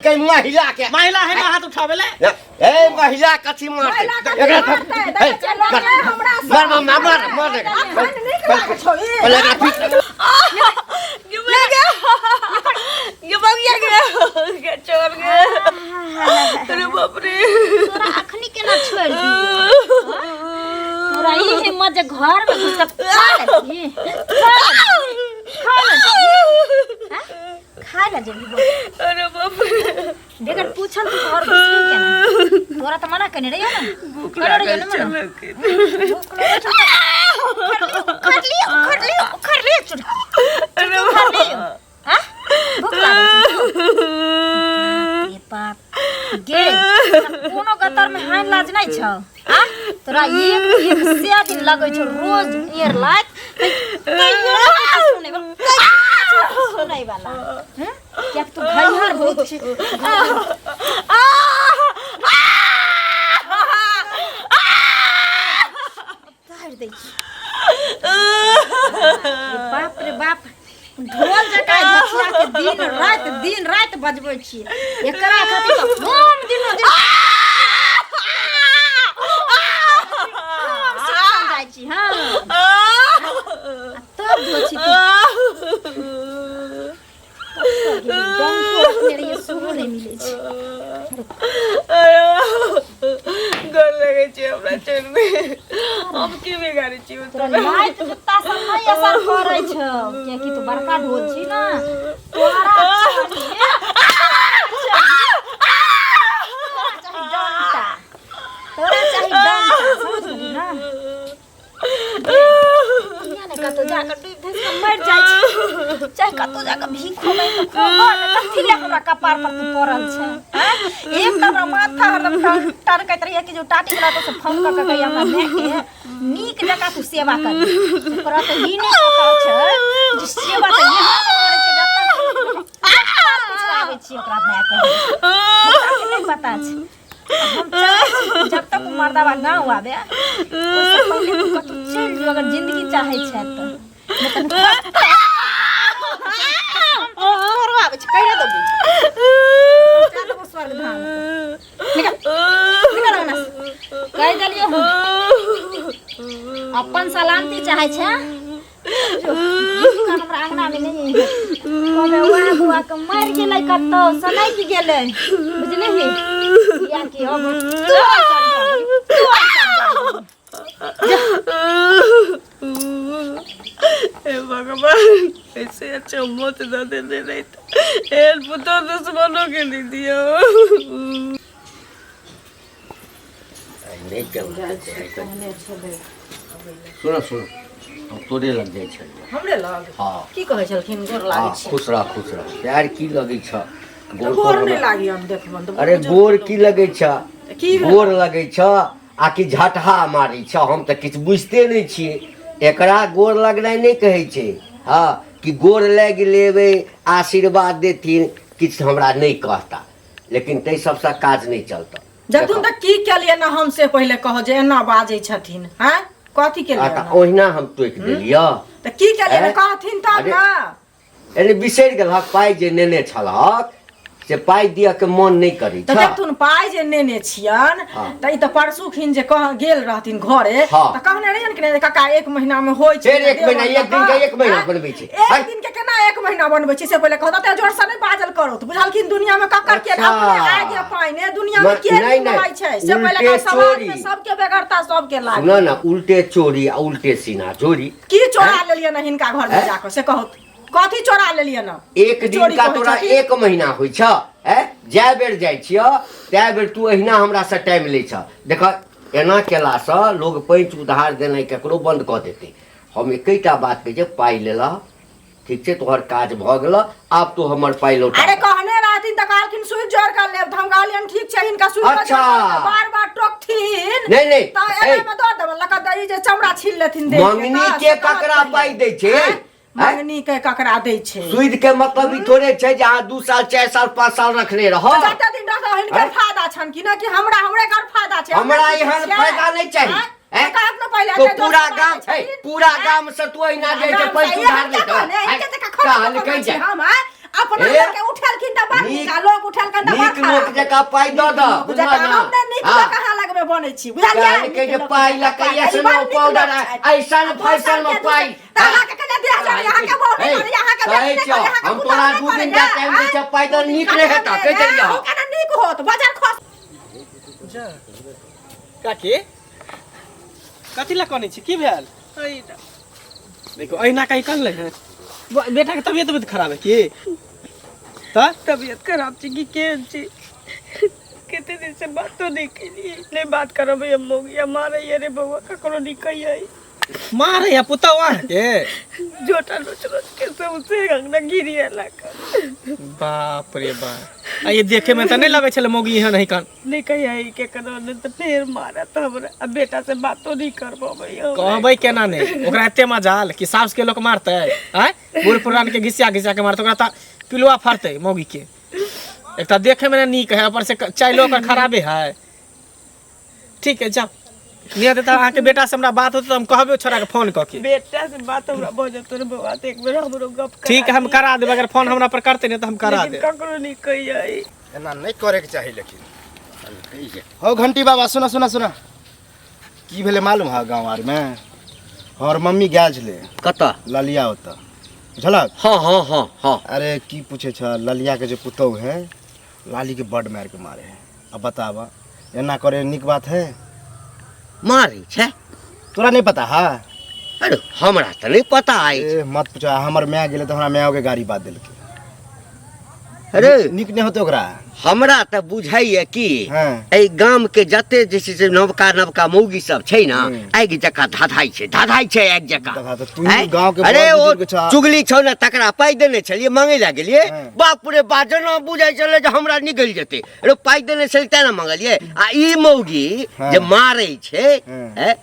के महिला के महिला है ना हाथ उठावे ले ए महिला कथी मारते महिला कथी एकरा मारतै? ए, देखै छियै, मार लोके हमरा से- मार मार मार मार अखन नीक लागै छौ ई। पहिले एकरा पीट ये बगिया के चोर गे अरे बाप रे तोरा अखनी केना छोड़ि दियौ तोरा ई हिम्मत जे घर में घुस कऽ खा लेबही खा लेबही खा लेबही हैं? खा ले जेबही बोल अरे बाप रे बेगर पूछल तू घर घुसबी केना तोरा तऽ मना केने रहियो ने भूख केने रहियो लागल ने मना छल के भूख लगल छौ तऽ उखड़ लियो उखड़ लियो उखड़ लियो चुड़ अरे उखड़ लियो हाँ भूख लागल छौ बाप रे बाप गे तोरा कोनो गतर में हानि लाज नहीं छौ आ तोरा एक एक से दिन लगै छौ रोज नियर लात तैयो नहीं सुनै वाला तैयो सुनै वाला हम्म? कियाक तू घैहर बहुत छी उतारि दै छी बाप रे बाप ढोल जकाँ घचिया के दिन राति बजबै छी एकरा खातिर तऽ हम दिनो दिन हम सिखल जाइ छी हँ आ तब धो छी तू डंको रखने रहियै सेहो नहि मिलै छै गोर लगै छै हमरा चोर में हम की बिगाड़ै छी तोरा लाइट जुत्ता सब नहि असर करै छौ कियाकि तू बड़का ढोल छी ने तोरा चाही डंटा तोरा चाही डंटा समझ गेली ना किया ने कतौ जाकऽ डूबि धसि कऽ मरि जाइ छी चाहे कतौ जाकऽ भीखो मांगि कऽ खोबऽ ने कथी लए हमरा कपार पर तू पड़ल छै आँय? एक तऽ हमरा माथा हरदम टनकैत रहैया कि जो टाटी वला तो से फोन कऽ कऽ कहिया हमरा मायके नीक जकाँ तू सेवा करी ओकरा तऽ ई नहि पता छै जे सेवा तऽ यहाँ करै छै जतऽ पिछड़ाबै छी ओकरा मायके ओकरा नहि पता छै हम चाहै छी कि जब तक ओ मर्दाबा गाँव आबे ओहिसँ पहिले तू कतहु चलि जो अगर जिंदगी चाहै छै तऽ नहि तऽ तोरो आबै छै कहि देबी पहुँचा देबो स्वर्ग धाम निकल निकल अंगना से। कहि देलियौ हम अपन सलामती चाहै छै हमरा अंगना में नहीं है कहबै वएह बुआ के मरि गेलै कतौ सनकि गेलै बुझलिही किया कि अब तू सड़ गेली, तू सड़ गेली। हे भगवान ऐसे अच्छा मौत न देने नहीं तो एहन पुतोह दुश्मनों के नहीं दिया नहि केलहुँ सुन सुन हम तोरे लग जाइ छलियै हमरे लग हँ की कहै छलखिन गोर लागै हँ छी खुश रह खुश रह पैर की लगै छ तऽ गोर नहि लागी हम देखबन तऽ अरे गोर की लगै छ की भेल? गोर लगै छ आ कि झटहा मारै छ हम तऽ किछु बुझिते नहि छियै एकरा गोर लगनाइ नहि कहै छै हँ कि गोर लागि लेबै आशीर्वाद देथिन किछु हमरा नहि कहता लेकिन ताहि सबसँ काज नहि चलतऽ जखन तक की केलियै ना हम से पहिले कहो जे एना बाजै छथिन हैं कथी केलियै आ तऽ ओहिना हम टोकि देलियऽ तऽ की केलियै हैं? कहथिन तब अरे- ना एने बिसरि गेलहक पाइ जे नेने छलहक से पाइ दिअ के मन नहि करै तऽ छ देखथुन पाइ जे नेने छियन हँ। तऽ ई तऽ परसुखिन जे कह गेल रहथिन घरे हँ। तऽ कहने रहियन कि नहि काका एक महीना मे होइ छै फेर एक महीना, एक दिन के एक महीना हँ? बनबै छै। एक हँ? दिन के केना एक महीना बनबै छै से पहिले कहू तऽ जोर से नहि बाजल करू तऽ बुझलखिन दुनिया मे ककर के अच्छा। अपने आगे पाइने दुनिया मे के नहि, नहि नहि, होइ छै से पहिले उल्टे कहू समाज मे चोरी। सबके बेगरता सबके लागे सुनऽ ने उल्टे चोरी आ उल्टे सीना चोरी की चोरा लेलियै ने हिनका घर मे हैं? जाकऽ से कहू कथी चोरा लेलियै ने एक दिन चोरी का कहै तोरा छथिन? एक महीना होइ छ ए जाय बेर जाइ छिय तै बेर तू अहिना हमरा से टाइम लै छ देख एना केलासँ लोग पैंच उधार देनाइ ककरो बंद कऽ देतै हम एकेटा बात कहै छियै पाइ लेलह ठीक छै तोहर काज भऽ गेलह आब तू हमर पाइ लौटा अरे कहने रहथिन तऽ कहलखिन सूद जोड़ कर लेब तऽ हम कहलियनि ठीक छै हिनका सूद अच्छा। बार बार टोकथिन नहि, नहि, तऽ ए। एना मे दऽ देबनि लऽ कऽ ई जे चमड़ा छील लेथिन देह के, मंगनी तऽ के से कहत ककरा पहिले। पाइ दै छै आँय? आँय? मंगनी के ककरा दै छै सूद के मतलब ई थोड़े छै जे अहाँ 2 साल 4 साल 5 साल रखने रहब तऽ जते दिन रहतौ हिनकर आँय? फायदा छनि कि ना कि हमरा हमरे घर फायदा छै हमरा की एहन छियै? फायदा नहि चाही आँय? आँय? कहत ने पहिले तो एते जोर पूरा से गाम बाजै है छथिन। पूरा आँय? गाम से तू अहिना जाइ छै गाम से पैसा इहे उधार के ले कहने, कऽ इनके तऽ कखनो कहलकै कहै छी जे हम आँय? अपना ए? लोक के उठेलखिन तऽ बड़ नीक आ लोक उठेलखिन तऽ बड़ नीक लोक खराब। जकाँ पाइ दऽ दऽ नीक लोक बुझलह जकाँ ना? हम नहि नीक हाँ। लोक अहाँ लगमे बनै छी बुझलियै कहलकै जे नीक लोक पाइ जकाँ लऽ के पाइ। एसनो ई बड़ नीक पाउडर लोक छथि। ऐसन फैशन में दोसरके पाइ तऽ अहाँके कने देह जरैए, अहाँके बहू नहि करैए, अहाँके कहै बेटी नहि छियौ, करैए, अहाँके हम पुतहु तोरा नहि दू दिन करैए, का टाइम दै छियौ, पाइ दऽ दू नीक दिन नहि का हेतऽ, टाइम कहि दै, देलियौ। अहूँ केना नीक होत बजर खस काकी कथी लए कनै छी की भेल देखो अहिना कहीं कनलै है बेटाके तबियत उबियत खराब है की तऽ तबियत खराब छै कि केहन छै कते दिन से बातो नहीं केलिए नहीं बात करब हम मौगिया मारैया रे बौआ ककरो नहीं कहियै मारै है पुतहु अहाँके झोटा नोच नोच के सबसे अंगना गिरी लाग बाप रे बाप आ ये देखे में तऽ नहि लगै छलै मौगी एहन है कन नहीं कहियै के करो नहीं तऽ फेर मारत हमरा आ बेटा से बातो नहीं करबबै हम कहबै केना नहि ओकरा एते मजाल कि साउस के लोक मारतै आँय बूढ़ पुरान के घिसिया घिसिया के मारतै ओकरा तऽ पिलुआ फड़तै मौगी के एक तऽ देखे में नीक है ऊपर से चाइलो ओकर खराबे है ठीक है जाओ नहीं हेतै तऽ अहाँके बेटा से हमरा बात होतै तऽ हम कहबै छोड़ा के फोन कऽ के बेटा से बात हमरा भऽ जेतौ रे बौआ तऽ एक बेर हमरो गप करा ठीक है हम करा देबै अगर फोन हमरा पर करतै नहि तऽ हम करा लेकिन देब ककरो नहीं कहियै एना नहि करैके चाही लेकिन हौ घंटी बाबा सुना सुना सुना की भेलै मालूम है गाँव आरमे हमर मम्मी गेल छलै कतऽ ललिया ओतऽ बुझलक हँ हँ हँ हँ अरे की पूछे छ ललिया के जे पुतहु है लाली के बड मार के मारे है अब बताब एना करे नीक बात है मारै छै तोरा नहीं पता है अरे हमरा तऽ नहि पता अछि ए मत पूछा हमर माय गेलै तऽ हमरा माय के गाड़ी बात देलकै अरे नीक नहि होतै ओकरा हमरा तऽ बुझाइए कि हँ। एहि गाम के जते जे छै से नवका नवका मौगी सब छै ने हम्म। आगि जकाँ धधाइ छै धधाइ छै आगि जकाँ धधा तऽ तू आँय? गाँव के अरे बड़ ओ बुजुर्ग छह। चुगली छौ ने तकरा पाइ देने छलियै मांगै लए गेलियै हँ। बाप रे बा जेना बुझाइ छलै जे हमरा निकलि जेतै अरे पाइ देने छलियै तेँ ने मंगलियै आ ई मौगी हँ। जे मारै छै हँ। ऐं,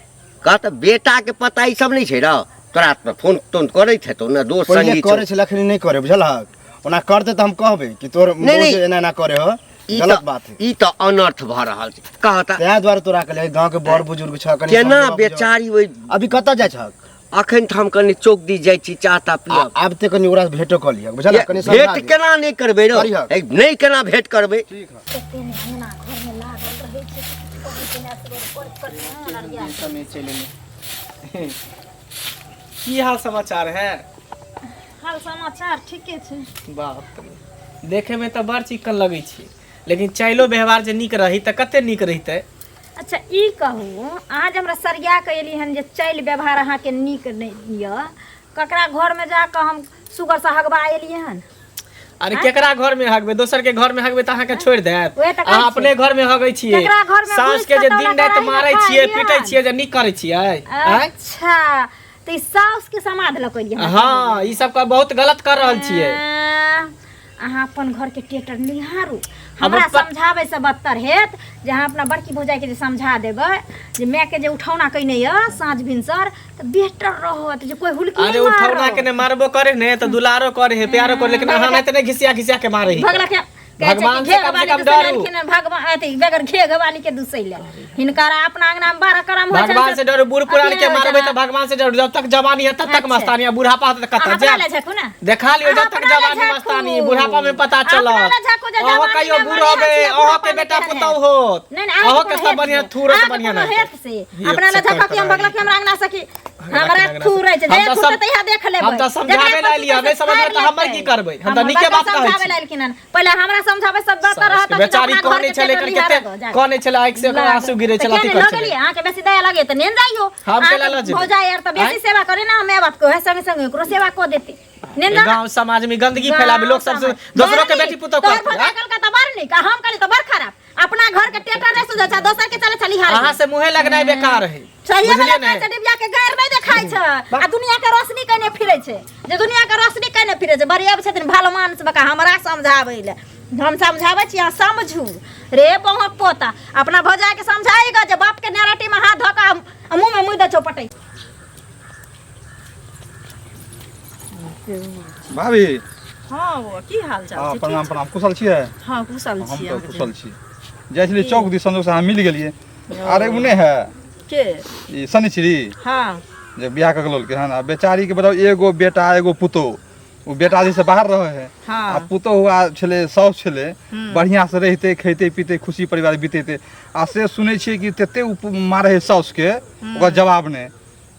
कह तऽ बेटाके पता ई सब नहि छै रौ तोरा तऽ फोन तोन करैत हेतौ ने दोस्त पहिले संगी छौ। करे छलै अखनी नहि करे बुझलहक ओना करते तऽ हम कहबै कि तोर नहीं, नहीं। बहू एना एना करे हो ई गलत तऽ बात है ई तऽ अनर्थ भऽ रहल छै कह तऽ तैं दुआरे तोरा कहलियै गाँव के बड़ बुजुर्ग छ कनि केना समझेबा बुझेबा। बेचारी ओहि अभी कतऽ जाइ छहक अखन तऽ हम कनि चौक दिस जाइ छी चाह ताह पियब आब ते कनि ओकरा से भेंटो कऽ लिहक बुझलहक कनि समझा भेंट दिहक। केना नहि करबै रौ करिहक। ए, नहि केना भेंट करबै ठीक है कते ने अंगना घरमे लागल रहै छै कहै छै ने असगर कर कर मोन अरिया समय चलि एलै। की हाल समाचार है हाल समाचार ठीके छै बाप रे देखे में तऽ बड़ चिकन लगै छी लेकिन चाइलो व्यवहार जे नीक रही तऽ कते नीक रहितै अच्छा ई कहू अहाँ जे हमरा सरिया कऽ एली हन जे चालि व्यवहार अहाँके नीक नहि यऽ ककरा घरमे जाकऽ हम सुगरसँ हगबा एलियै हन अरे केकरा घर में हगबै दोसर के घर में हगबै तऽ अहाँके छोड़ि देत वएह तऽ कहै अहाँ छी। अपने घर में हगै छियै केकरा घरमे सास घुसि के जे कऽ दिन तौला राति कढ़ाइ मारै मे छियै खाइ पीटै हन। छियै जे नीक करै छियै आँय अच्छा तऽ ई साउसके समाध लऽ कऽ एलियै हन। हँ ई सब बहुत गलत कर रहल छियै अहाँ अपन घरके टेटर निहारू हमरा समझाबै से बदतर हेत जे अहाँ अपना बड़की भौजाइके जे समझा देबै जे मायके जे उठौना कयने यऽ साँझ भिनसर तऽ बेटर रहत जे कोई हुलकी अरे नहि उठौना के मारत ने मारबो करे ने तऽ दुलारो करे है प्यारो करे लेकिन अहाँ नहि घिसिया घिसिया के मारे ही भगला के कहै छै कि भगवान से घेघ कम से वाली कम दुसै डरू लेलखिन हन, भगवान अथी बगैर घेघ वाली के दुसै ले हिनकर अपना अंगना में 12 करम होइ भगवान से डरू बूढ़ पुरान अथी के होइ मारबै छनि। तऽ भगवान से डरू जब तक जवानी है तब तक अच्छा। मस्तानी है बुढ़ापा होतै तऽ अहाँ कतऽ अपना जायब लए झाँकू ने देखा लियौ जब अहाँ तक अपना लए जवानी मस्तानी झाँकू। बुढ़ापा में पता अपना चलत लए झाँकू जे अहाँ जवानी कहियो में बूढ़ बढ़िआँ होबै छी, अहाँ के बुढ़ापा में बेटा केहन पुतहु हैत। होत नहीं नहीं अहाँ के सब बढ़िया थूरत अहाँके बढ़िया कोनो नहि हेत से अपना लए झाँकब कि हम बगल के हमरा अंगना से कि हमरा अंगना से। थूरै छै हम जे तऽ थूरतै सब- तहिया देख लेबै हम तऽ समझाबै जकरा लए एलियै, नहि समझबै तऽ हमर की करबै? हम तऽ नीके बात कहै छी। समझाबै लए एलखिन हन पहिले हमरा समझाबै सब बात रहत कि बेचारी अपना कहने घरके छलै टेटर एकर निहारऽ कते जाए। कहने छलै आँखि से ओकर आंसू गिरै छलै अथी लऽ करै छलै गेलियै अहाँके बेसी दया लगे तऽ नेन जाइयो हम केला लऽ जेबै? भौजाइ आर तऽ बेसी आँय? सेवा करे ना माय बाप के वएह संगे संगे ओकरो सेवा कऽ देती नेन जा गांव समाज में गंदगी फैलावे लोग सब दोसरों के बेटी पुतोह तोहर करतै भौजाइ कहलकै तऽ बड़ नीक आ हम कहली तऽ बड़ खराब अपना घर के टेटर नहीं सुझै छै दोसर के चले छली हार अहाँ से मुँहे लगनाइ बेकार है सही बुझलियै वाला ने कहै छै डिबिया के गैर नहीं देखाइ छै आ दुनिया के रोशनी कने फिरै छै जे दुनिया के रोशनी कने फिरै छै बड़ी आबै छथिन भलमान से बका हमरा समझाबै ले हम समझाबै छी अहाँ समझू रे बहुक पोता अपना भौजाइ के समझाएगा जे बाप के नेराटी में हाथ धऽ कऽ आ मुँह में मुँह दे चौपटै भाभी हँ बौआ की हाल चाल हँ छै प्रणाम प्रणाम कुशल छियै हँ कुशल हम छी तऽ अहाँके कुशल छी जाइ छलियै चौक दिस संजोग से अहाँ मिल गेलियै अरे ओ नहि है के ई शनिचरी हँ जे बियाह कऽ के लौलकै हन आ बेचारीके बताउ एगो बेटा एगो पुतोह ओ बेटा जे से बाहर रहै है हँ। आ पुतोहु आ छलै साउस छलै बढ़िआँ से रहितै खैतै पीतै खुशी परिवार बितेतै आ से सुनै छियै कि तते ओ मारै है साउसके ओकर जवाब नहि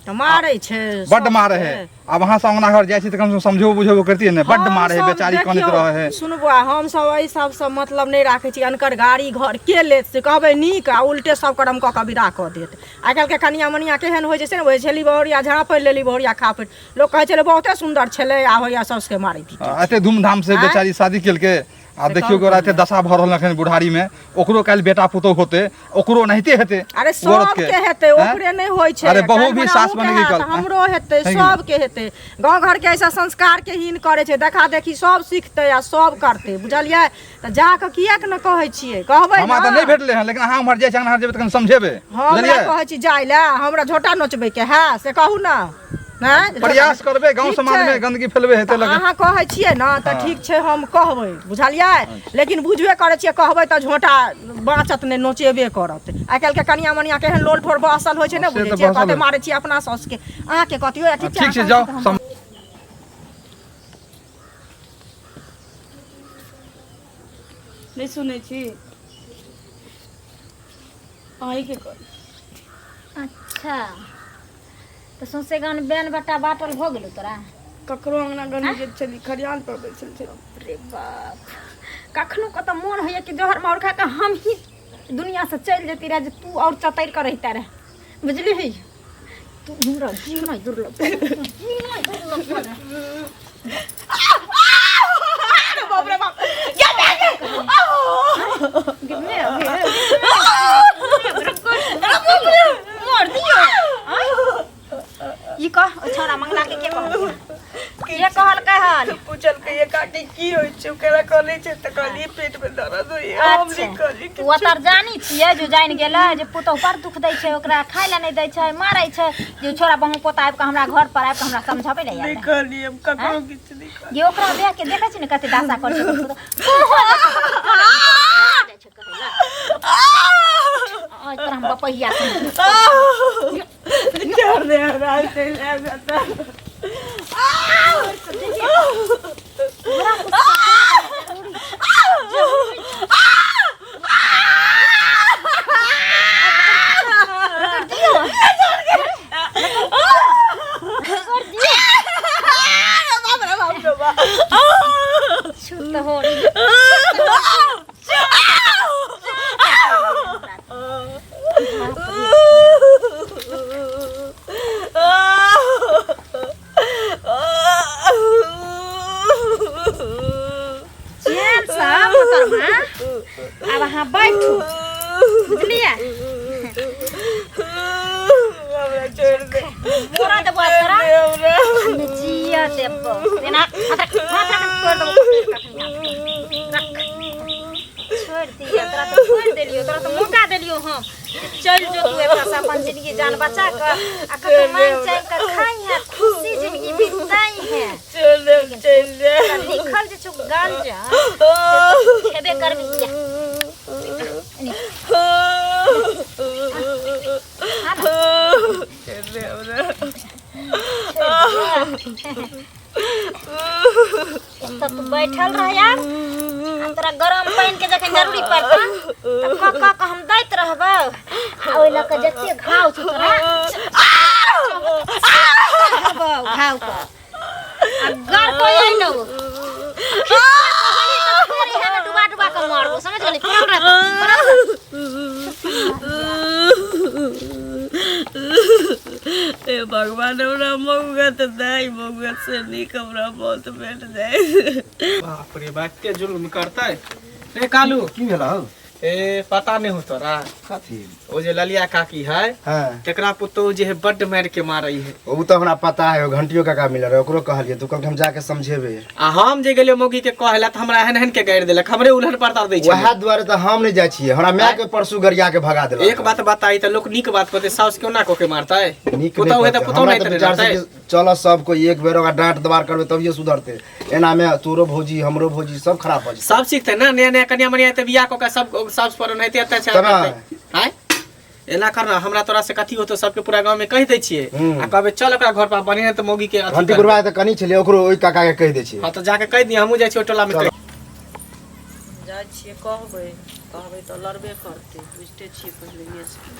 तऽ मारै छै बड्ड मारै है आब अहाँ सब अंगना घर जाइ छी तऽ कम से कम समझेबो बुझेबो करतियै ने बड्ड मारै है हमसब बेचारी कनैत देखियौ, रहै है सुनू बौआ हमसब एहि सबसँ मतलब नहि राखै छी अनकर गाड़ी घर के लेत से कहबै नीक आ उल्टे सब करम कऽ कऽ विदा कऽ देत आइ काल्हिके कनिया मनिया केहन होइ छै से ने होइ छली बहुरिया झाँपि लेली बहुरिया खापड़ि लोक कहै छलै बहुते सुन्दर छलै आ होइया साउसके मारै पीटै एते धूमधाम से बेचारी शादी केलकै आ देखियौ ओकरा एते दशा भऽ रहल एखन बुढ़ारी में ओकरो काल्हि बेटा पुतोहु होतै ओकरो ओनाहिते हेतै अरे औरत के। सबके हेतै हैं? ओकरे नहि होइ छै अरे बहु काल्हि भी हमरा सास अहूँके बनेगी हैत, कल हमरो हेतै है कि नहि? सबके हेतै गाँव घरके ऐसा संस्कारके हीन करै छै देखा देखी सब सीखतै आ सब करतै बुझलियै तऽ जाकऽ किएक ने कहै छियै कहबै हमरा तऽ ने नहि भेटलै हन लेकिन अहाँ उम्हर जाइ छी अंगना जेबै तऽ कनि समझेबै हमरा बुझलियै कहै छी जाय लए हमरा झोटा नोचबैके है से कहू ने हैं? प्रयास करबै गाँव ठीक समाज छै। में गंदगी फैलबै हेतै तऽ लेकिन अहाँ कहै छियै ने तऽ हँ। ठीक छै हम कहबै बुझलियै लेकिन बुझबे करै छियै कहबै तऽ झोटा बाँचत नहि नोचेबे करत आइ काल्हिके कनिया मनिया केहन लोल ठोर बहसल होइ छै ने से बुझै तऽ छियै बहसल कहतै होइ। मारै छियै अपना साउसके अहाँके कथियो ठीक छै ठीक छै अहाँ जाउ कहै छी तऽ हम नहि सुनै छी अहीँके कहै अच्छा तऽ सौंसे गान बैन बट्टा बाटल भऽ गेलौ तोरा ककरो अंगना घर नहि गेल छली खरियान पर बैसल छली रे बाप कखनो कऽ तऽ मोन होइए कि जहर माहुर खा कऽ हम ही दुनियासँ चलि जैती रहए जे तू आओर चतरि कऽ रहिता रहे बुझलिही तू हमरा जीना दुर्लभ जीना दुर्लभ भऽ गेल। बाप रे बाप क्या मार दियो ई कह ओ छौड़ा मंगला के के कहलकै के कहलकै हन पूछलकै ये काकी की होइ छै ओकरा कहले छै तऽ कहलियै पेट मे दर्द होइए हम अच्छा नहि कहली ओ तर जानी छियै जो जानि गेलै जे पुतहु पर दुख दै छै ओकरा खाय लए नहि दै छै मारै छै जे छोरा बहु पोता आबि कऽ हमरा घर पर आबि कऽ हमरा समझाबै लए नहि आयल कहली हम ककरो किछु नहि कहली ये ओकरा बियाह के देखै छी ने कते दासा करै छै ओकर पुतहु। जाइ छै कहै लए। आइ तोरा हम बपहिया समझ छोड़ दे हमरा चलि आयब एतऽ। छूत हो चैन से मोहतरमा आब अहाँ बैठू बुझलियै हमरा छोड़ दे मोरा देबो आब तोरा हमरा हमे जिया देबो एना हाथ रख हाथ रख तोड़ देबो रख छोड़ दिया तोरा तो छोड़ देलियो तोरा तो मौका देलियो हम चल जो तू एकरा से अपन जिंदगी जान बचा कर आ कतौ मांग चांग कर खाई है खुशी जिंदगी बिताई है छोड़ दे चलि जा तोरा लिखल जे छौ गांजा खेबे करबी किया छोड़ दे हमरा एतऽ तू बैठल रह यार आ तोरा गरम पानि के जखन जरूरी पड़तौ तऽ कऽ कऽ कऽ हम दैत रहबौ आ ओहि लऽ कऽ जते घाव छौ तोरा रहबौ घाव के आ गर कोई अइलौ डुबा डुबा कऽ मारबो समझ गेली पड़ल रह पड़ल रह। हे भगवान हमरा मौगा तऽ नहि मौगा से नीक हमरा मौत भेट जाय बाप रे बाप एते जुल्म करतै रे कालू की भेल हौ ए पता नहीं हो तोरा कथी ओ जे ललिया काकी है हाँ तेकरा पुतोहु जे है बड्ड मारि के मारै है ओ तऽ हमरा पता है ओ घंटियो काका मिलल रहे ओकरो कहलियै तू कहलकै हम जाके समझेबै आ हम जे गेलियै मौगी के कहै लए तऽ हमरा एहन एहन के गारि देलक हमरे उलहन परतार दै छै वएह दुआरे तऽ हम नहि जाइ छियै हमरा माय के परसू गरिया के भगा देलक एक बात बताई तऽ लोक नीक बात कहतै साउस केना कऽ के मारतै नीक नहि पुतोहु है तऽ कहतै। पुतोहु हमरा नहि तऽ तऽ विचार छै रहतै कि चल सब कोई एक बेर ओकरा डांट दबार करबै तभिए सुधरतै एना मे तोरो भौजी हमरो भौजी सब खराब भऽ जेतै सब सीखतै ना नया नया कन्या मनिया तऽ बियाह कऽ के सब साउस पर ओनाहिते अत्याचार तब करतै आँय एना कर ना हमरा तोरा से कथी होतो सबके पूरा गांव में कहि दै छियै हम्म। आ कहबै चल ओकरा घर पर बढ़िया तऽ मौगी के अथी घंटी करबै। बुढ़वा तऽ कनी छलै ओकरो ओहि काका के कहि दै छियै हँ तऽ जाके कहि दियै हमहूँ जाइ छियै ओहि टोला में चल। जाइ छियै कहबै कहबै तऽ लड़बे करतै बुझिते छियै पहिलैएसँ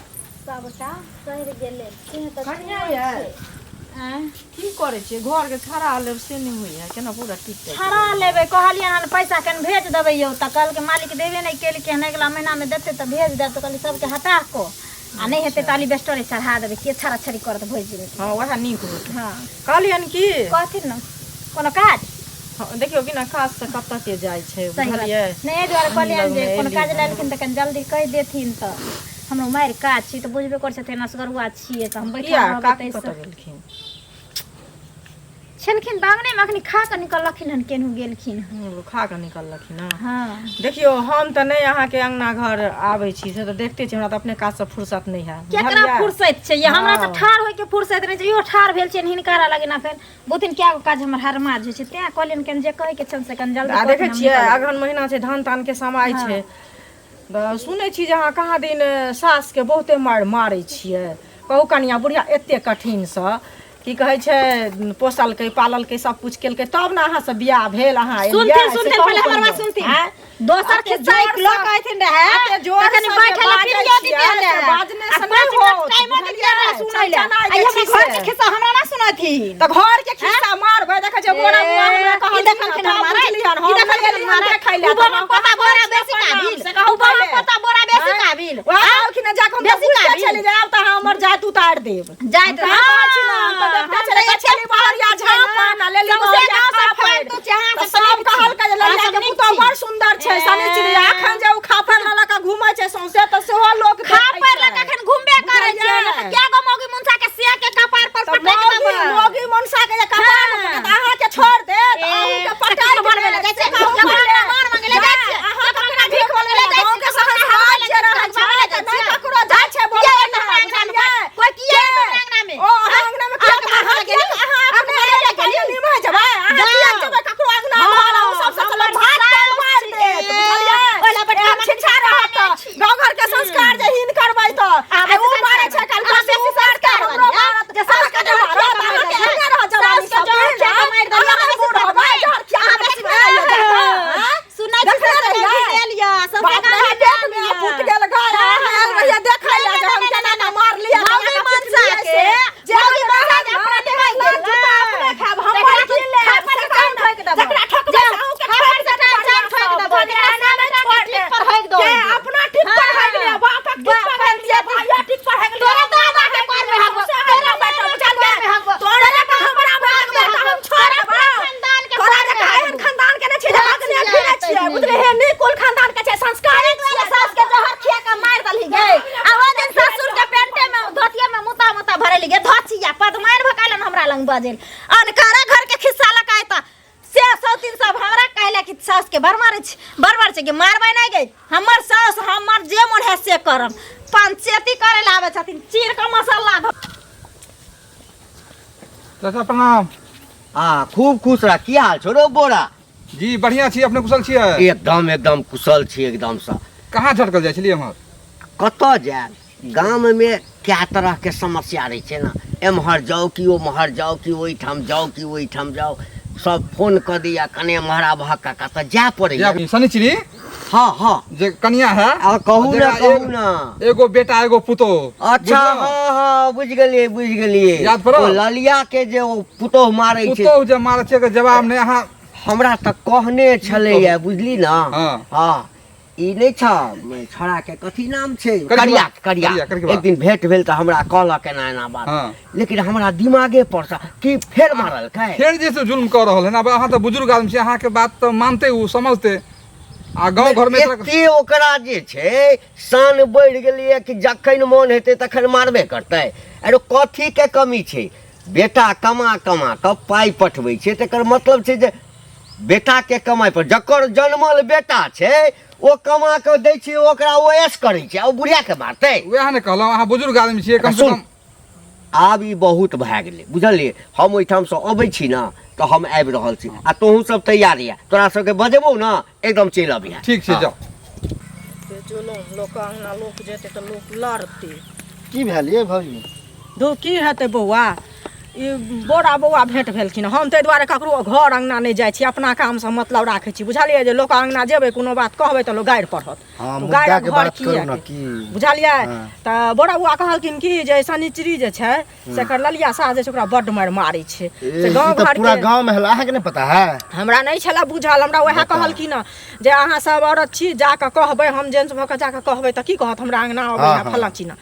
सबटा सड़ि गेलै तें तऽ कनिया छुअल यै। छै। आँय? की करै छियै घरके छड़ा लेब से नहि होइए केना पूरा टिक टाइट छड़ा लेबै कहलियै हन पैसा कनि भेज देबै यौ तऽ कहलकै मालिक देबे नहि केलकै हन अगिला महीनामे देतै तऽ भेज देब तऽ कहलियै सबके हटा कऽ आ नहि हेतै तऽ अलिबेस्टरे चढ़ा देबै के छड़ा छड़ी करत भरि जिनगी हँ उएह नीक होत हँ कहलियनि की कहथिन ने कोनो काज हँ, देखियौ बिना काज से कतऽ के जाइ छै सही बात बुझलियै नहि एहि दुआरे कहलियनि जे लगमे कोनो एली काज हन। लेलखिन तऽ कनि जल्दी कहि देथिन तऽ हमरो मारि काज छी तऽ बुझबे करै छथिन असगरुआ छियै तऽ हम बैठल किया रहबै काकी ताहिसँ कतऽ गेलखिन छलखिन तऽ अङ्गनेमे अखनी खा कऽ निकललखिन हन केनहु गेलखिन हन खा कऽ निकललखिन हँ हँ देखियौ हम तऽ नहि अहाँके अङ्गना घर आबै छी से तऽ देखते छी हमरा तऽ अपने काजसँ फुर्सत नहि है केकरा बुझलियै? फुर्सत छै ये हमरा तऽ हँ। ठाढ़ होइके फुर्सत नहि छै इहो ठाढ़ भेल छियनि हिनकारा लगिन एखन बहुतिन कए गो काज हमर हरमाज होइ छै तेँ कहलियनि कनि जे कहैके छनि से कनि जल्दी आ कहथिन देखै हम छियै निकलबै। अगहन महीना छै धान तानके समय हँ। छै तऽ सुनै छी जे अहाँ कहाँ दिन सासके बहुते मारि मारै छियै कहू कनिया बुढ़िया एते कठिनसँ की कहै छै पोसलकै पाललकै सब कुछ केलकै तब ने अहाँसँ बियाह भेल अहाँ एलियै सुनथिन से सुनथिन कहू पहिले हमर बात कनिया। सुनथिन आँय? दोसर एते खिस्सा एक जोरसँ- लऽ कऽ अयथिन रहए एते जोरसँ तखन जे बैठे लए बाजै पीढ़ियो छियै, दितियन से रहए बाजने आ से पाँच नहि मिनट होत, टाइमो दितियन रहए बुझलियै? सुनै लए चनचना आ ई जाइ हमरा छी घर के से। खिस्सा हमरा ना सुनथिन तऽ घर के खिस्सा मारबै देखै छियै बोरा बुआ हमरा की कहलखिन देखलखिन तब हमारा बुझलियन की हम देखलखिन नहि हमारा देखै लए उ तऽ बड़ा हम पोता कहाँ बोरा जाइ बेसी छियै काबिल से कहू उ बड़ा पहिले। पोता बोरा बेसी आँय? काबिल वएह कहलखिन जे जाकऽ हम तऽ बेसी बुझिते काबिल। छलियै जे आब तऽ अहाँ हमर जाति उतारि देब जाइत हम कहाँ कहै छी ने, हम तऽ देखते छलियै, कहै छलियै, बहरिया झाँपन आ लेली सौंसे बहरिया गाँव से खापड़। फालतू छै, अहाँ तऽ सब सब नीक छी। कहलकै जे अहाँ ललिया सब के नीक पुतोहु छी। बड़ सुन्दर छै शनिचरी अखन जे ओ खापड़ लऽ लऽ कऽ घूमै छै सौंसे तऽ सेहो लोक खा देखै पर लऽ छै। कखन घुमबे करै छै बुझलियै? नहि तऽ क्या गो मौगी मुनसा के सिया के कपार पर तऽ पटक मौगी देबै मौगी मनसा के जे कपार हाँ। पर तऽ अहाँके छोड़ देत ए, अहूँके तऽ पटक की बनबै लए जाइ देत छियै? से कहू केकरो पहिले। अंगना मार मांगे लए जाइ छियै? अहाँ केकरो ककरा अंगना भीख भीख मांगे लए मांगे लए गाँव के जाइ छियै? सहज केकरो अंगना हाथ जे रहै मार छै मांगे लए तऽ जाइ नहि छियै? ककरो जाइ छै किया बोलबै एतऽ ने हमरा अंगना मे? बुझलियै कोइ किया एतऽ हमरा अंगना मे? ओ अहाँ अंगना मे किया अहाँके मार अहाँ मांगे किया गेली? अहाँ अहाँके अपने मार मांगे कहियो गेली? निभै जेबै अहाँ जाउ। किया जेबै ककरो अंगना हँ, घर ओ सब से हमर भात साउस मारि देत छियै। बुझलियै ओहि लए बटका एहन मटकी शिक्षा रहत खाने तऽ छी। गाँव घर के संस्कार जे हीन करबै तऽ अहाँ आ ओ बेसी मारै संस्कार छै काल्हि अहाँ से ओ बेसी मारतै संस्कार हमरो वाली, मारत जे साउस अहाँके के नहि जहर मारत खिया कऽ अहाँके मारि एहने रहत जवानी साउस के सब जहर दिन खिया कऽ मारि देलियै, अहाँ अहाँ नहि बेसी बूढ़ होबै करबै। जहर खिया अहाँ कऽ बेसी देखने रहियै करबै। सुनै छी देखने सौंसे गाँव रहियै? घिसेलियै, सौंसे बाप गाँव रे, पेट में घिसेलियै। फूट गेल गाय अहाँ आयल रहियै देखै लए जे हम केना केना मारलियै मौगी केना केना मनसा पिटलियै के, से। जे मौगी हम मनसा जे रहब अपना ने, निभाइ लाल गेल। जूता अपने खायब, हमर तेकरा की लेब? खापर से से टांग कहू ने, ठोकि देबो। जकरा ठोकबै से अहूँके खापर ठोकि से देत टांग बढ़िआँ ठोकि सँ, देबो। बुझलियै? जेकरा एना नहि सामने छोड़ टिप देब। पर हगि दो। के अपना टिप पर हगि लिअ, बापक टिप पर हगि लिअ, भाइयो टिप पर हगि लिअ, तोरा दादा दादा के के पर में हगबो, से तोरा हगि दादा लिअ, के पर में हगबो, तोरा जकाँ हमरा भागबै तऽ हम छोड़ देबौ। खानदान के तोरा पर में जकाँ एहन हगबो। खानदान के नहि छै जे हगने फिरै छियै, बुझलियै? हे नीक कुल खानदान के छै, संस्कारी दुआरे छियै। सास के जहर खिया के मारि देलही गे आ ओ दिन ससुर के पेंटे में धोतिया में मुता मुता भरेली गे धोतिया पदमाइन भकालन हमरा लंग बजेल अनकारा घर के खिस्सा लकायता से सौ तीन सब हमरा कहले कि सास के बड़ मारै छै बड़ मारै छै कि मारबै नहि गे हमर सास हमर जे मन है से करम पंचायती करे ला आबै छथिन चीर के मसाला चाचा प्रणाम आ खूब खुश रह की हाल छौ रौ बोरा जी बढ़िआँ छी अपने कुशल छियै एकदम एकदम कुशल छी एकदमसँ कहाँ झटकल जाइ छलियै एम्हर कतऽ जायब गाममे कए तरहके समस्या रहै छै ने एम्हर जाउ कि ओम्हर जाउ कि ओहिठाम जाउ कि ओहिठाम जाउ सब फोन कऽ दैया कने एम्हर आबहक काका तऽ जाय पड़ैया शनिचरी हँ हँ जे कनिया है आ कहू ने जेकरा कहू ने एगो बेटा एगो पुतोह अच्छा हँ हँ बुझि गेलियै बुझि गेलियै याद पड़ल? ओ ललिया के जे ओ पुतोह मारै छै पुतोह जे मारै छै एकर जवाब नहि अहाँ हमरा तऽ कहने छलैया बुझली ने हँ। हँ ई नहि छ छौड़ाके कथी नाम छै करिया, करिया करिया करिया, करिया। एक दिन भेंट भेल तऽ हमरा कहलक एना एना बात हँ। लेकिन हमरा दिमागे पर से कि फेर मारलकै फेर जे से जुल्म कऽ रहल है ने अब अहाँ तऽ बुजुर्ग आदमी छी अहाँके बात तऽ मानते ओ समझते आ गाँव घरमे एते ओकरा जे छै शान बढ़ि गेलैए कि जखन मोन हेतै तखन मारबे करतै अरे कथीके कमी छै बेटा कमा कमा कऽ पाइ पठबै छै तकर मतलब छै जे बेटाके कमाइ पर जकर जनमल बेटा छै ओ कमा कऽ दै छै ओकरा ओ ऐश करै छै आ ओ बुढ़ियाके मारतै वएह ने कहलहुँ अहाँ बुजुर्ग आदमी छियै कम से सुन कम आब ई बहुत भए गेलै बुझलियै हम ओहिठामसँ अबै छी ने तऽ हम आबि रहल छी आ तोहूँ सब तैयार यऽ तोरा सबके बजेबौ ने एकदम चलि अबिहे ठीक छै जाउ जुलुम लोक अङ्गना लोक जेतै तऽ लोक लड़तै की भेल ये भौजी? धू की हेतै बौआ, ई बोरा बौआ भेंट भेलखिन। हम ताहि दुआरे ककरो घर अङ्गना नहि जाइ छी, अपना कामसँ मतलब राखै छी, बुझलियै? जे लोक अङ्गना जेबै कोनो बात कहबै तऽ लोक गारि पढ़त। हाँ, तऽ मुद्दा गारि के घर बात किया करू ने के? की बुझलियै? हाँ। तऽ बोरा बौआ कहलखिन कि जे शनिचरी जे छै से एकर ललिया सास जे छै ओकरा बड्ड मारि मारै छै। ए, से ई गाँव तऽ घर पूरा के गांव में हल्ला, अहाँके नहीं पता है? हमरा नहि छलए बुझल। हमरा उएह कहलखिन हँ जे अहाँ सब औरत छी, जाकऽ कहबै। हम जेंट्स भऽ कऽ जाकऽ कहबै तऽ की कहत, हमरा अङ्गना अबै हाँ, है हाँ। फलाँ चिन्ना।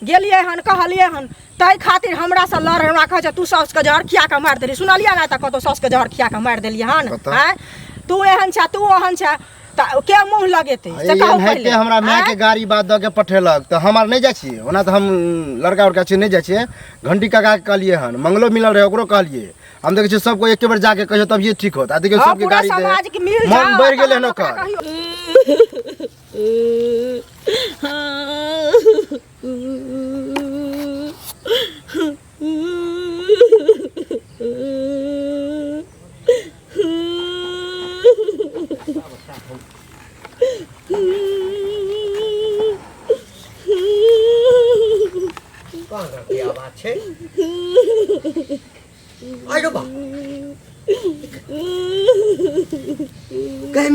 गेलियै हन, कहलियै हन, ताहि खातिर हमरासँ लड़। हमरा कहै छै तू साउसके जहर खिया कऽ मारि देली। सुनलियै ने तऽ कतहु साउसके जहर खिया कऽ मारि देलियै हन? बताउ। आँय, तू एहन छै, तू ओहन छै, तऽ के मुँह लगेतै से कहू एनाहिते पहिले। हमरा माय के आँय? गाड़ी बात दऽ के पठेलक तऽ हम आर नहि जाइ छियै। ओना तऽ हम लड़का उड़का छियै, नहि जाइ छियै। घंटी काका के कहलियै हन, मंगलो मिलल रहै ओकरो कहलियै। हम देखै छियै सबको एके बेर जाके कहियो तभिए ठीक होत। आ देखियौ हँ, सबके पूरा गाड़ी दे समाज के मिल मन जाओ, बढ़ि गेलै हन तहन ओकरा ओकर। कहियौ। कहाँ के आवाज छै? आइ बा कह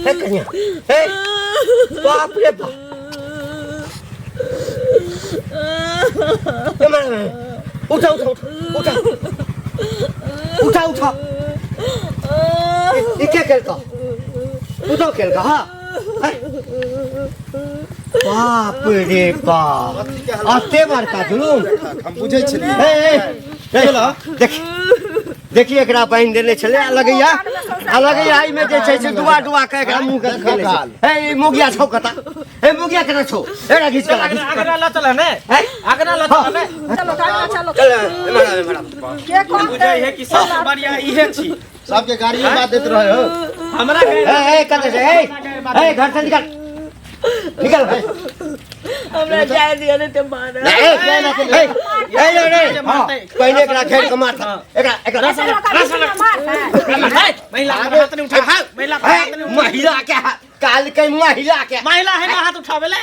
हे कन्या, हे बाप रे बाप! ए मारे मारे, उठा उठा उठा उठा उठा उठा। ई के केलका? उठो, केलका? हाँ, बाप रे बाप, अते बड़का जुलूम! हम बुझै छलियै। ए, ए, ए, देख देखिए, एकरा बान्हि देने छलै आ लगैया एहिमे जे छै से डुबा डुबा के एकरा मुँह के देने छै। हे, ई मुगिया छौ कता? हे मुगिया केना छौ? एकरा घीच के ला, घीच के। अगना लऽ चल ने। हे? अगना लऽ चल ने। चलो चलो चलो। चल, एम्हर आब, एम्हर आब। के कहतै? बुझै है कि सबसे बढ़िया इहे छी। सबके गाड़ी बात दैत रहे हो। हमरा ए ए, कतऽ छै? ए ए, घर से निकल, निकल। हमरा जाय दिअ ने ते मारा। ए ए ए ए ए, हाँ, पहिले एकरा घेर के मार एकरा, एकरा। महिला पर हाथ नहीं उठा, महिला पर हाथ नहीं उठा। महिला के हाथ काल के महिला के महिला है ना हाथ उठावे ले।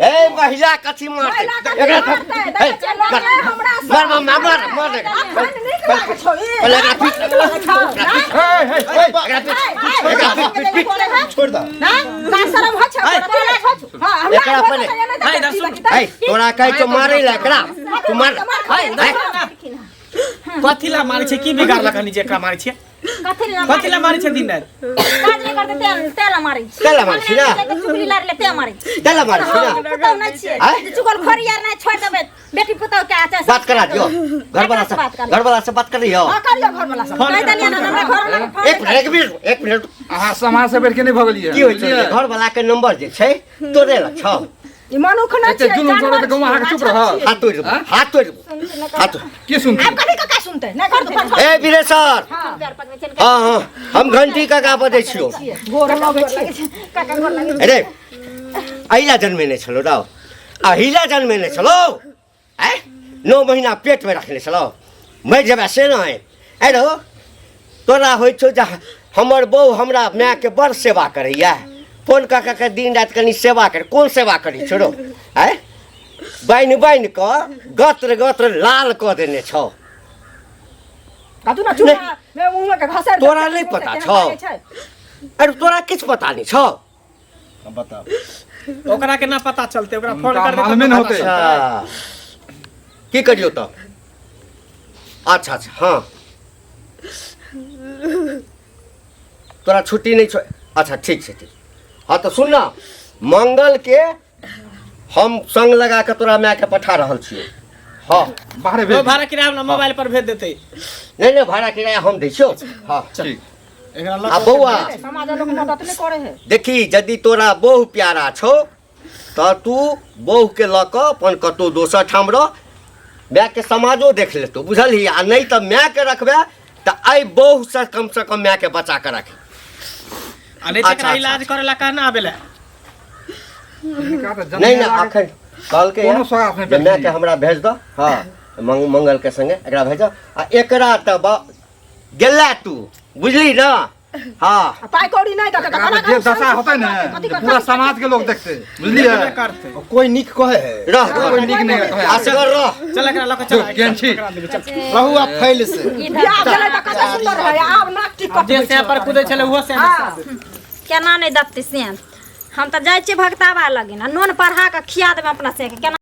ए महिला कथी मारतै? महिला कथी एकरा मारतै? ए, देखै छियै, मार, लड़ै हमरासँ। मार मार मार मार एकरा। अखन नीक लागै छौ ई? पहिले एकरा पीट। नीक लागै छौ, ना? एकरा पीट। ए, एकरा पीट, पीट, पीट। छोड़ दऽ। ना? ना शरम होइ छै ओकरा? हाँ, हमरा एकरा होइत पहिले- तऽ एना ए, देखै छी, सुन। बाकी तऽ- ए, तोरा कहै छौ मारै लए एकरा, तू मार। मार ए, कथी ला मारै छै? की बिगाड़लक हन जे एकरा मारै छै? कथी ला? कथी ला मारै छै दिन राति? काज नहि करतै तें तें ला मारै छी। तें ला मारै छी ना? चुगली लार ले तें मारै छी। तें ला मारै छी ना? हम पुतहु नहि छियै आँय? जे चुगल खोरी आर नहि छोड़ि देबै बेटी पुतहु के आचा। बात करा दियो घरवाला से। बात करा। घरवाला से बात कर लियो। हाँ, करियौ घरवला से। कहि देलियै ने हमरा घरवला के फोन। एक मिनट, एक मिनट, एक मिनट। अहाँ समाज से बैठ के नहि भऽ गेलियै? की होइ छै? घरवाला के नंबर जे छै तोरे लग छौ? ई मनुख नहि एते छियै, जुलुम जानवर करत तऽ गौआँ अहाँके चुप छियै, रहत? हाथ तोड़ि देबो, हाथ तोड़ि देबो, हाथ तोड़ि। की सुनतै? आब कथी कका सुनतै? नहि कर दो। ए वीरेश्वर। पैर पकड़ै छियनि। हाँ हाँ, हम घंटी काका बजै छियौ। गोर लगै छै। काका, गोर लगै। अरे, अहिला जन्मेने छलौ रौ, अहिला जन्मेने छलौ? आँय, 9 महीना पेटमे रखने छलौ, मरि जेबै से नहि? आइ रौ, तोरा होइ छौ जे हमर बहू हमरा मायके बड़ सेवा करैया, फोन कऽ कऽ के दिन राति कनि सेवा कर। कोन सेवा करै छौ रौ? आँय, बान्हि बान्हि कऽ गत्र गत्र लाल कऽ देने छौ। कतू ना चूड़ा मे मुँह में के घसैर तोरा देतै, नहि मुँह से पता केहन छौ? लागै छै? अरे, तोरा किछु पता नहि छौ? बताउ। ओकरा के ना पता चलते, ओकरा फोन हुनका कर देतै। मालूमे नहि होतै। अच्छा, की करियौ तऽ? अच्छा अच्छा, हाँ, तोरा छुट्टी नहि छौ? अच्छा, ठीक छै, ठीक। हाँ, तऽ सुन न, मंगल के हम संग लगा कऽ तोरा मायके पठा रहल छियौ। हाँ। बाहरे ओ भेज। भाड़ा किराया हमरा मोबाइल पर भेज देतै। नहि नहि, भाड़ा किराया हम दै छियौ। हाँ। ठीक। एकरा लऽ आ बौआ, समाज लोक मदद नहि करै है। देखी, यदि तोरा बहु प्यारा छौ तऽ तू बहुके लऽ कऽ अपन कतहु दोसर ठाम रह, मायके समाजो देख लेतौ, बुझलही? आ नहि तऽ मायके रखबै तऽ एहि बहुसँ कमसँ कम मायके बचा कऽ राखी। आ नहि तऽ अच्छा, एकरा अच्छा, इलाज करे ला कहना आबे ला। हिनका तऽ नहि जन्मे नहि, लागल- अखन कहलकै कोनो सौगात नहि जे मायके भेटली। हमरा भेज दऽ। हाँ, मंगलके संगे एकरा भेज दऽ। आ एकरा तऽ गेला तू, बुझली ने? हँ आ पाइ कौड़ी नहि देतै तऽ एकरा कोना जे दशा होतै ने कथी जे पूरा समाज के लोग देखते बुझलियै करतै कोई नीक कहे है रह कोई नीक नहि कहै। असगर रह चल एकरा लऽ कऽ चल केहन छी? रहू आप फैल से बियाह भेलै तऽ कते सुन्दर रहै आब नाक टिकट जे सैं पर कुदै छलै ओहो सैं हँ केना नहि दत्तै से हम तऽ जाइ छियै भगताबा लगिन आ नोन पढ़ा कऽ खिया देबै अपना से केना।